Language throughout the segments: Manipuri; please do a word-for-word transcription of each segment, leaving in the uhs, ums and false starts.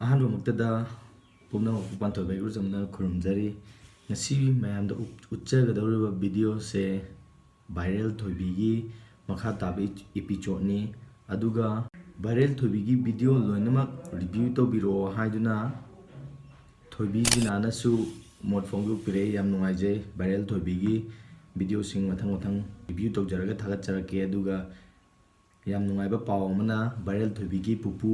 ꯑꯍꯥꯟꯕꯃꯛꯇꯗ ꯄꯨꯝꯅꯃꯛꯄꯨ ꯄꯥꯟꯊꯣꯏꯕ ꯏꯔꯨꯖꯝꯅ ꯈꯨꯔꯨꯝꯖꯔꯤ꯫ ꯉꯁꯤ ꯃꯌꯥꯝꯗ ꯎꯠ-, ꯎꯠꯆꯒꯗꯧꯔꯤꯕ videoꯁꯦ viral ꯊꯣꯏꯕꯤꯒꯤ ꯃꯈꯥ ꯇꯥꯕ ꯏ-, episodeꯅꯤ꯫ ꯑꯗꯨꯒ viral ꯊꯣꯏꯕꯤꯒꯤ video ꯂꯣꯏꯅꯃꯛ review ꯇꯧꯕꯤꯔꯛꯑꯣ ꯍꯥꯏꯗꯨꯅ ꯊꯣꯏꯕꯤ ꯖꯤꯅꯥꯅꯁꯨ ꯃꯣꯠ ꯐꯣꯡꯗꯣꯛꯄꯤꯔꯛꯑꯦ꯫ ꯌꯥꯝ ꯅꯨꯡꯉꯥꯏꯖꯩ꯫ Viral ꯊꯣꯏꯕꯤꯒꯤ videoꯁꯤꯡ ꯃꯊꯪ ꯃꯊꯪ review ꯇꯧꯖꯔꯒ ꯊꯥꯒꯠꯆꯔꯛꯀꯦ꯫ ꯑꯗꯨꯒ ꯌꯥꯝ ꯅꯨꯡꯉꯥꯏꯕ ꯄꯥꯎ ꯑꯃꯅ, viral ꯊꯣꯏꯕꯤꯒꯤ ꯄꯨꯄꯨ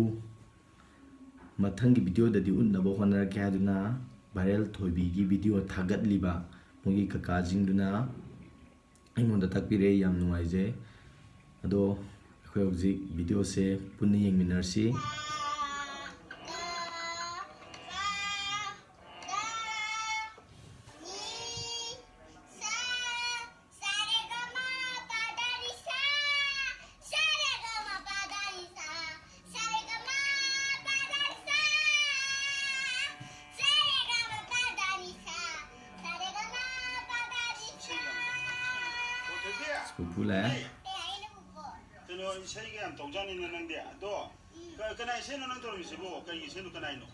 ꯃꯊꯪꯒꯤ videoꯗꯗꯤ ꯎꯠꯅꯕ ꯍꯣꯠꯅꯔꯛꯀꯦ ꯍꯥꯏꯗꯨꯅ viral ꯊꯣꯏꯕꯤꯒꯤ video ꯊꯥꯒꯠꯂꯤꯕ ꯃꯣꯏꯒꯤ ꯀꯀꯥꯁꯤꯡꯗꯨꯅ ꯑꯩꯉꯣꯟꯗ ꯇꯥꯛꯄꯤꯔꯦ꯫ ꯌꯥꯝ ꯅꯨꯡꯉꯥꯏꯖꯩ꯫ ꯑꯗꯣ ꯑꯩꯈꯣꯏ ꯍꯧꯖꯤꯛ videoꯁꯦ ꯄꯨꯟꯅ ꯌꯦꯡꯃꯤꯟꯅꯔꯁꯤ꯫ ꯄꯨꯄꯨ ꯂꯥꯛꯑꯦ꯫ ꯀꯩꯅꯣ, ꯏꯁꯩꯒ ꯌꯥꯝ ꯇꯧꯖꯥꯠꯅꯤꯅꯦ ꯅꯪꯗꯤ꯫ ꯑꯗꯣ, ꯀ-, ꯀꯅꯥ ꯏꯁꯩꯅꯣ ꯅꯪ ꯇꯧꯔꯝꯃꯤꯁꯤꯕꯣ? ꯀꯩ ꯏꯁꯩꯅꯣ, ꯀꯅꯥꯏꯅꯣ?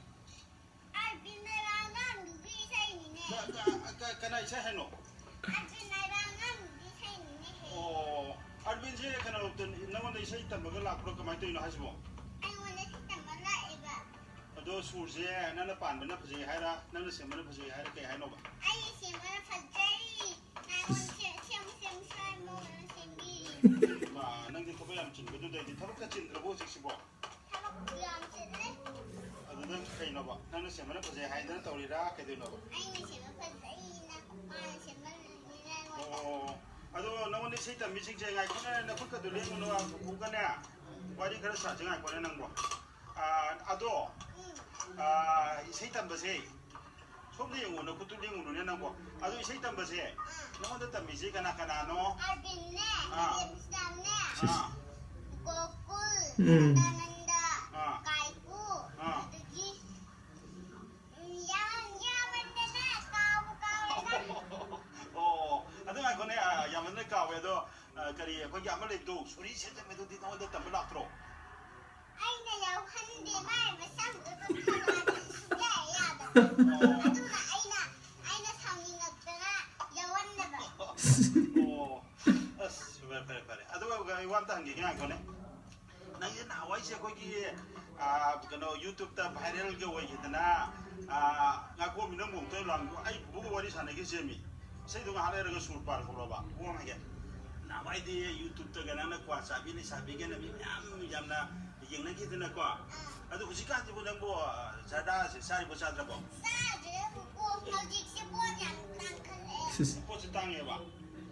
ꯑꯥꯔꯕꯤꯟ ꯃꯩꯔꯥꯉꯥꯟꯕꯤꯒꯤ ꯏꯁꯩꯅꯤꯅꯦ꯫ ꯀ-, ꯀ-, ꯀ-, ꯀꯅꯥ ꯏꯁꯩ ꯍꯥꯏꯅꯣ? ꯑꯥꯔꯕꯤꯟ ꯃꯩꯔꯥꯉꯥꯟꯕꯤꯒꯤ ꯏꯁꯩꯅꯤꯅꯦ꯫ ꯑꯣ, ꯑꯥꯔꯕꯤꯟꯁꯦ ꯀꯩꯅꯣ, ꯅꯉꯣꯟꯗ ꯏꯁꯩ ꯇꯝꯕꯒ ꯂꯥꯛꯄ꯭ꯔꯣ? ꯀꯃꯥꯏꯅ ꯇꯧꯔꯤꯅꯣ ꯍꯥꯏꯁꯤꯕꯣ? ꯑꯩꯉꯣꯟꯗ ꯏꯁꯩ ꯇꯝꯕ ꯂꯥꯛꯑꯦꯕ꯫ ꯑꯗꯣ ꯁꯨꯔꯁꯦ ꯅꯪꯅ ꯄꯥꯟꯕꯅ ꯐꯖꯩ ꯍꯥꯏꯔ, ꯅꯪꯅ ꯁꯦꯝꯕꯅ ꯐꯖꯩ ꯍꯥꯏꯔ, ꯀꯩ ꯍꯥꯏꯅꯣꯕ? ꯑꯩꯅ ꯁꯦꯝꯕꯅ ꯐꯖꯩ꯫ ꯅꯉꯣꯟꯗ ꯁꯦꯝ-, ꯁꯦꯝ-, ꯁꯦꯝ-, ꯁꯦꯝ-, ꯁꯦꯝꯕꯤꯔꯤ꯫ ꯃꯥ, ꯅꯪꯗꯤ ꯊꯕꯛ ꯌꯥꯝ ꯆꯤꯟꯕꯗꯨꯗ ꯑꯩꯗꯤ ꯊꯕꯛꯀ ꯆꯤꯟꯗ꯭ꯔꯕꯣ ꯍꯧꯖꯤꯛꯁꯤꯕꯣ? ꯊꯕꯛ ꯌꯥꯝ ꯆꯤꯜꯂꯦ꯫ ꯑꯗꯨ ꯅꯪ ꯀꯩꯅꯣꯕ? ꯅꯪꯅ ꯁꯦꯝꯕꯅ ꯐꯖꯩ ꯍꯥꯏꯗꯅ ꯇꯧꯔꯤꯔꯥ? ꯀꯩꯗꯧꯅꯣꯕ? ꯑꯩꯅ ꯁꯦꯝꯕ ꯐꯖꯩꯅ ꯃꯥꯅ ꯁꯦꯝꯍꯜꯂꯤꯅꯤꯅ ꯑꯩꯉꯣꯟꯗ꯫ ꯑꯣ, ꯑꯗꯣ ꯅꯉꯣꯟꯗ ꯏꯁꯩ ꯇꯝꯃꯤꯁꯤꯡꯁꯦ, ꯉꯥꯏꯈꯣꯅꯦ, ꯅꯈꯨꯠꯀꯗꯣ ꯂꯦꯡꯒꯅꯨ, ꯄꯨꯄꯨꯒꯅꯦ ꯋꯥꯔꯤ ꯈꯔ ꯁꯥꯁꯤ, ꯉꯥꯏꯈꯣꯅꯦ ꯅꯪꯕꯣ꯫ ꯑꯥ, ꯑꯗꯣ, ꯎꯝ꯫ ꯑꯥ, ꯏꯁꯩ ꯇꯝꯕꯁꯦ, ꯁꯣꯝꯗ ꯌꯦꯡꯉꯨ, ꯅꯈꯨꯠꯇꯨ ꯂꯦꯡꯉꯨꯅꯨꯅꯦ ꯅꯪꯕꯣ꯫ ꯑꯗꯣ ꯏꯁꯩ ꯇꯝꯕꯁꯦ, ꯑꯥ꯫ ꯅꯉꯣꯟꯗ ꯇꯝꯃꯤꯁꯦ ꯀꯅꯥ ꯀꯅꯥꯅꯣ? ꯑꯥꯔꯕꯤꯟꯅꯦ, ꯑꯥ꯫ ꯖꯦꯝꯁꯅꯦ, ꯑꯥ꯫ ꯒꯣꯀꯨꯜ, ꯎꯝ꯫ ꯁꯗꯥꯅꯟꯗ, ꯑꯥ꯫ ꯀꯥꯏꯀꯨ, ꯑꯥ꯫ ꯑꯗꯒꯤ, ꯎꯝ, ꯌꯥꯝ-, ꯌꯥꯝꯃꯟꯗꯅ ꯀꯥꯎꯕꯨ ꯀꯥꯎꯔꯦꯗ꯫ ꯑꯣ, ꯑꯗꯨ ꯉꯥꯏꯈꯣꯅꯦ, ꯑꯥ, ꯌꯥꯝꯃꯟꯗꯅ ꯀꯥꯎꯋꯦ꯫ ꯑꯗꯣ, ꯑꯥ, ꯀꯔꯤ, ꯑꯩꯈꯣꯏꯒꯤ ꯑꯃ ꯂꯩꯕꯗꯣ, ꯁꯣꯔꯤ ꯁꯦꯠꯆꯟꯕꯗꯨꯗꯤ ꯅꯉꯣꯟꯗ ꯇꯝꯕ ꯂꯥꯛꯇ꯭ꯔꯣ? ꯑꯩꯅ ꯌꯥꯎꯍꯟꯗꯦ, ꯃꯥꯏ ꯃꯁꯥꯃꯛꯇ ꯑꯗꯨꯝ ꯑꯣ꯫ ꯑꯗꯨꯅ ꯑꯩꯅ, ꯑꯩꯅ ꯁꯥꯎꯅꯤꯡꯉꯛꯇꯅ ꯌꯥꯎꯍꯟꯗꯕ꯫ ꯑꯣ꯫ ꯑꯁ, ꯐꯔꯦ, ꯐꯔꯦ, ꯐꯔꯦ꯫ ꯑꯗꯨꯒ ꯑꯩ ꯋꯥ ꯑꯝꯇ ꯍꯪꯒꯦ, ꯉꯥꯏꯈꯣꯅꯦ꯫ ꯅꯪꯁꯦ ꯅꯍꯥꯟꯋꯥꯏꯁꯦ ꯑꯩꯈꯣꯏꯒꯤ, ꯑꯥ, ꯀꯩꯅꯣ, YouTube-ꯇ viral-ꯒ ꯑꯣꯏꯈꯤꯗꯅ, ꯑꯥ, ꯉꯥꯏꯈꯣꯃꯤ, ꯅꯪꯕꯨ ꯑꯝꯇ ꯂꯥꯡ-, ꯑꯩ ꯄꯨꯄꯨꯒ ꯋꯥꯔꯤ ꯁꯥꯟꯅꯈꯤꯁꯦꯃꯤ꯫ ꯏꯁꯩꯗꯣ ꯉꯥꯏꯍꯥꯛ ꯂꯩꯔꯒ ꯁꯨꯔ ꯄꯥꯜꯍꯧꯔꯣꯕ꯫ ꯄꯨꯄꯨ ꯍꯪꯒꯦ꯫ ꯅꯍꯥꯟꯋꯥꯏꯗꯤ YouTube-ꯇꯒ ꯅꯪꯅ ꯀ꯭ꯋꯥ ꯆꯥꯕꯤ ꯂꯩꯁꯥꯕꯤꯒꯅ ꯃꯤ ꯃꯌꯥꯝ ꯌꯥꯝꯅ ꯌꯦꯡꯅꯈꯤꯗꯅꯀꯣ꯫ ꯑꯗꯣ ꯍꯧꯖꯤꯛꯀꯥꯟꯁꯤꯕꯨ ꯅꯪꯕꯨ, ꯑꯥ, ꯖꯔꯗꯥꯁꯦ ꯆꯥꯔꯤꯕꯣ ꯆꯥꯗ꯭ꯔꯕꯣ? ꯆꯥꯗ꯭ꯔꯦ, ꯄꯨꯄꯨ꯫ ꯍꯧꯖꯤꯛꯁꯦ ꯄꯣꯠ ꯌꯥꯝ ꯇꯥꯡꯈꯠꯂꯦ꯫ ꯁꯤꯁ꯫ ꯄꯣꯠꯁꯦ ꯇꯥꯡꯉꯦꯕ?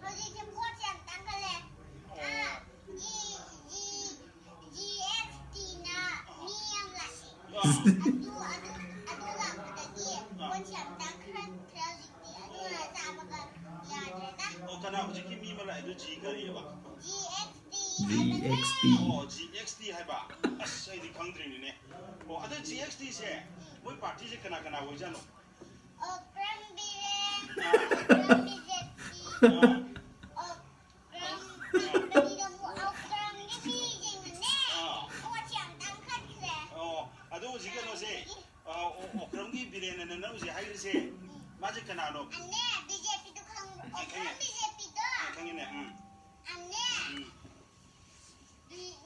ꯍꯧꯖꯤꯛꯁꯦ ꯄꯣꯠꯁꯦ ꯌꯥꯝ ꯇꯥꯡꯈꯠꯂꯦ꯫ ꯑꯣ꯫ ꯑꯥ, ꯖꯤ-, ꯖꯤ-, ꯖꯤ ꯑꯦꯁ ꯇꯤꯅ ꯃꯤ ꯌꯥꯝ ꯂꯥꯛꯑꯦ꯫ ꯑꯥ꯫ ꯑꯗꯨ, ꯑꯗꯨ, ꯑꯗꯨ ꯂꯥꯛꯄꯗꯒꯤ ꯑꯥ꯫ ꯄꯣꯠꯁꯦ ꯌꯥꯝ ꯇꯥꯡꯈꯠꯈ꯭ꯔꯦ ꯍꯧꯖꯤꯛꯇꯤ꯫ ꯑꯗꯨꯅ ꯆꯥꯕꯒ ꯌꯥꯗ꯭ꯔꯦꯗ꯫ ꯑꯣ, ꯀꯅꯥ ꯍꯧꯖꯤꯛꯀꯤ ꯃꯤ ꯑꯃ ꯂꯥꯛꯑꯦ? ꯑꯗꯨ ꯖꯤ ꯀꯔꯤꯑꯕ? ꯖꯤ ꯑꯦꯛꯁ ꯇꯤ ꯖꯤ ꯍꯥꯏꯕꯅꯦ꯫ X T. ꯑꯣ, ꯖꯤ ꯑꯦꯛꯁ ꯇꯤ ꯍꯥꯏꯕ? ꯑꯁ, ꯑꯩꯗꯤ ꯈꯪꯗ꯭ꯔꯤꯅꯤꯅꯦ꯫ ꯑꯣ, ꯑꯗꯨ ꯖꯤ ꯑꯦꯛꯁ ꯇꯤꯁꯦ ꯃꯣꯏ ꯄꯥꯔꯇꯤꯁꯦ ꯀꯅꯥ ꯀꯅꯥ ꯑꯣꯏꯖꯥꯠꯅꯣ? ꯑꯣꯀ꯭ꯔꯝ ꯕꯤꯔꯦꯟ, ꯑꯣꯀ꯭ꯔꯝ ꯕꯤ ꯖꯦ ꯄꯤ, ꯑꯥ꯫ ꯑꯣꯀ꯭ꯔꯝ ꯀꯝꯄꯅꯤꯗ ꯑꯃꯨꯛ ꯑꯣꯀ꯭ꯔꯝꯒꯤ ꯃꯤꯁꯤꯡꯅꯅꯦ, ꯑꯥ꯫ ꯄꯣꯠꯁꯦ ꯌꯥꯝ ꯇꯥꯡꯈꯠꯈ꯭ꯔꯦ꯫ ꯑꯣ, ꯑꯗꯨ ꯍꯧꯖꯤꯛ ꯀꯩꯅꯣꯁꯦ, ꯑꯗꯒꯤ ꯑꯥ, ꯑꯣ-, ꯑꯣꯀ꯭ꯔꯝꯒꯤ ꯕꯤꯔꯦꯟ ꯑꯅ ꯅꯪ ꯍꯧꯖꯤꯛ ꯍꯥꯏꯔꯤꯁꯦ, ꯎꯝ꯫ ꯃꯥꯁꯦ ꯀꯅꯥꯅꯣ? ꯑꯅꯦ, ꯕꯤ ꯖꯦ ꯄꯤꯗꯣ ꯈꯪꯕ꯭ꯔꯣ? ꯑꯩ ꯈꯪꯉꯦ꯫ ꯑꯣꯀ꯭ꯔꯝ ꯕꯤ ꯖꯦ ꯄꯤꯗꯣ꯫ ꯑꯩ ꯈꯪꯉꯤꯅꯦ, ꯎꯝ꯫ ꯑꯅꯦ꯫ ꯎꯝ꯫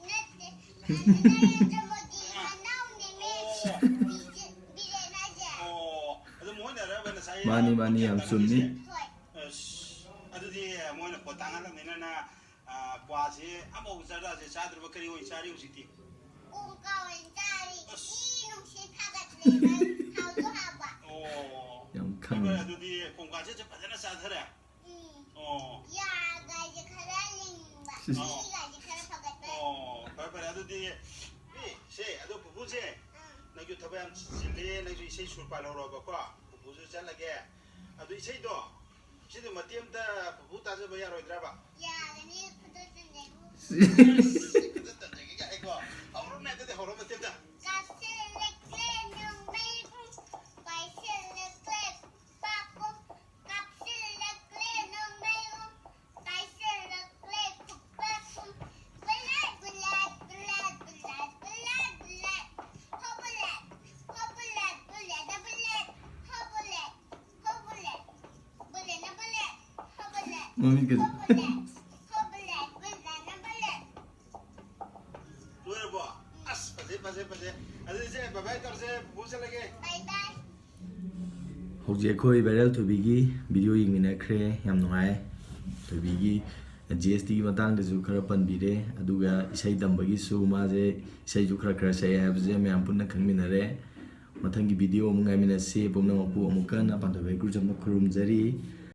ꯅꯠꯇꯦ꯫ ꯅꯔꯦꯟꯗ꯭ꯔ ꯃꯣꯗꯤ ꯃꯅꯥꯎꯅꯦꯃꯦ꯫ ꯑꯣ꯫ ꯕꯤ ꯖꯦ-, ꯕꯤꯔꯦꯟ ꯍꯥꯏꯁꯦ꯫ ꯑꯣ꯫ ꯑꯗꯨ ꯃꯣꯏꯅꯔꯕ ꯉꯁꯥꯏ ꯃꯥꯅꯤ, ꯃꯥꯅꯤ, ꯌꯥꯝ ꯆꯨꯝꯃꯤ꯫ ꯍꯣꯏ꯫ ꯑꯁ, ꯑꯗꯨꯗꯤ ꯃꯣꯏꯅ ꯄꯣꯠ ꯇꯥꯡꯍꯜꯂꯕꯅꯤꯅ ꯅꯪ, ꯑ, ꯀ꯭ꯋꯥꯁꯦ ꯑꯃꯐꯥꯎ ꯆꯥꯗ꯭ꯔꯁꯦ, ꯆꯥꯗ꯭ꯔꯕ ꯀꯔꯤ ꯑꯣꯏꯅ ꯆꯥꯔꯤ ꯍꯧꯖꯤꯛꯇꯤ? ꯀꯣꯡꯀꯥ ꯑꯣꯏꯅ ꯆꯥꯔꯤ꯫ ꯑꯁ꯫ ꯏ ꯅꯨꯡꯁꯤꯠ ꯐꯥꯒꯠꯂꯦ, ꯍꯥꯎꯁꯨ ꯍꯥꯎꯕ꯫ ꯑꯣ꯫ ꯌꯥꯝ ꯈꯪꯉꯤ꯫ ꯐꯔꯦ, ꯑꯗꯨꯗꯤ ꯀꯣꯡꯀꯥꯁꯦ ꯐꯖꯅ ꯆꯥꯊꯔꯦ꯫ ꯎꯝ꯫ ꯑꯣ꯫ ꯌꯥꯒꯥꯏꯁꯦ ꯈꯔ ꯂꯤꯡꯕ, ꯁꯤꯁ꯫ ꯏꯒꯥꯏꯁꯦ ꯈꯔ ꯐꯒꯠꯄ꯫ ꯑꯣ, ꯐꯔꯦ, ꯐꯔꯦ꯫ ꯑꯗꯨꯗꯤ, ꯑꯦ, ꯁꯦ, ꯑꯗꯣ ꯄꯨꯄꯨꯁꯦ, ꯑꯥ꯫ ꯅꯪꯁꯨ ꯊꯕꯛ ꯌꯥꯝ ꯆꯤꯜꯂꯦ, ꯅꯪꯁꯨ ꯏꯁꯩ ꯁꯨꯔ ꯄꯥꯜꯍꯧꯔꯣꯕꯀꯣ꯫ ꯄꯨꯄꯨꯁꯨ ꯆꯠꯂꯒꯦ꯫ ꯑꯗꯨ ꯏꯁꯩꯗꯣ, ꯏꯁꯩꯗꯣ ꯃꯇꯦꯛ ꯑꯃꯇ ꯄꯨꯄꯨ ꯇꯥꯖꯕ ꯌꯥꯔꯣꯏꯗ꯭ꯔꯕ? ꯌꯥꯒꯅꯤ, ꯈꯨꯗꯣꯜ ꯆꯟꯖꯩꯕꯨ꯫ ꯁꯤ, ꯈꯨꯗꯣꯜ ꯆꯟꯖꯒꯦ ꯀꯥꯏꯀꯣ꯫ ꯍꯧꯔꯣꯅꯦ, ꯑꯗꯨꯗꯤ ꯍꯧꯔꯣ ꯃꯇꯦꯛ ꯑꯃꯇ꯫ ꯀꯥꯞꯁꯤꯜꯂꯛꯂꯦ ꯅꯣꯡꯃꯩꯕꯨ, ꯄꯥꯏꯁꯤꯜꯂꯛꯂꯦ ꯄꯥꯛꯄꯨ, ꯀꯥꯞꯁꯤꯜꯂꯛꯂꯦ ꯅꯣꯡꯃꯩꯕꯨ, ꯄꯥꯏꯁꯤꯜꯂꯛꯂꯦ ꯈꯨꯄꯥꯛꯄꯨ꯫ Bullet, bullet, bullet, bullet, bullet, bullet. ꯍꯣ ꯕꯨꯂꯦꯠ, ꯍꯣ ꯕꯨꯂꯦꯠ, ꯕꯨꯂꯦꯠ, ꯕꯨꯂꯦꯠ꯫ ꯃꯃꯤꯠꯀꯁꯦ. ꯂꯣꯏꯔꯕꯣ? ꯑꯁ, ꯐꯖꯩ, ꯐꯖꯩ, ꯐꯖꯩ. ꯑꯗꯨꯗꯤ ꯏꯆꯦ, bye bye ꯇꯧꯔꯁꯦ, ꯄꯨꯄꯨ ꯆꯠꯂꯒꯦ. ꯍꯧꯖꯤꯛ ꯑꯩꯈꯣꯏ viral ꯊꯣꯏꯕꯤꯒꯤ video ꯌꯦꯡꯃꯤꯟꯅꯈ꯭ꯔꯦ. ꯌꯥꯝ ꯅꯨꯡꯉꯥꯏ. ꯊꯣꯏꯕꯤꯒꯤ G S T ꯒꯤ ꯃꯇꯥꯡꯗꯁꯨ ꯈꯔ ꯄꯟꯕꯤꯔꯦ, ꯑꯗꯨꯒ ꯏꯁꯩ ꯇꯝꯕꯒꯤꯁꯨ ꯃꯥꯁꯦ ꯏꯁꯩꯁꯨ ꯈꯔ ꯈꯔ ꯁꯛꯑꯦ ꯍꯥꯏꯕꯁꯦ ꯃꯌꯥꯝ ꯄꯨꯟꯅ ꯈꯪꯃꯤꯟꯅꯔꯦ. ꯃꯊꯪꯒꯤ video ꯑꯃꯨꯛ ꯉꯥꯏꯃꯤꯟꯅꯁꯤ. ꯄꯨꯝꯅꯃꯛꯄꯨ ꯑꯃꯨꯛꯀ ꯍꯟꯅ ꯄꯥꯟꯊꯣꯏꯕꯤ ꯍꯩꯀ꯭ꯔꯨꯖꯝꯅ ꯈꯨꯔꯨꯝꯖꯔꯤ.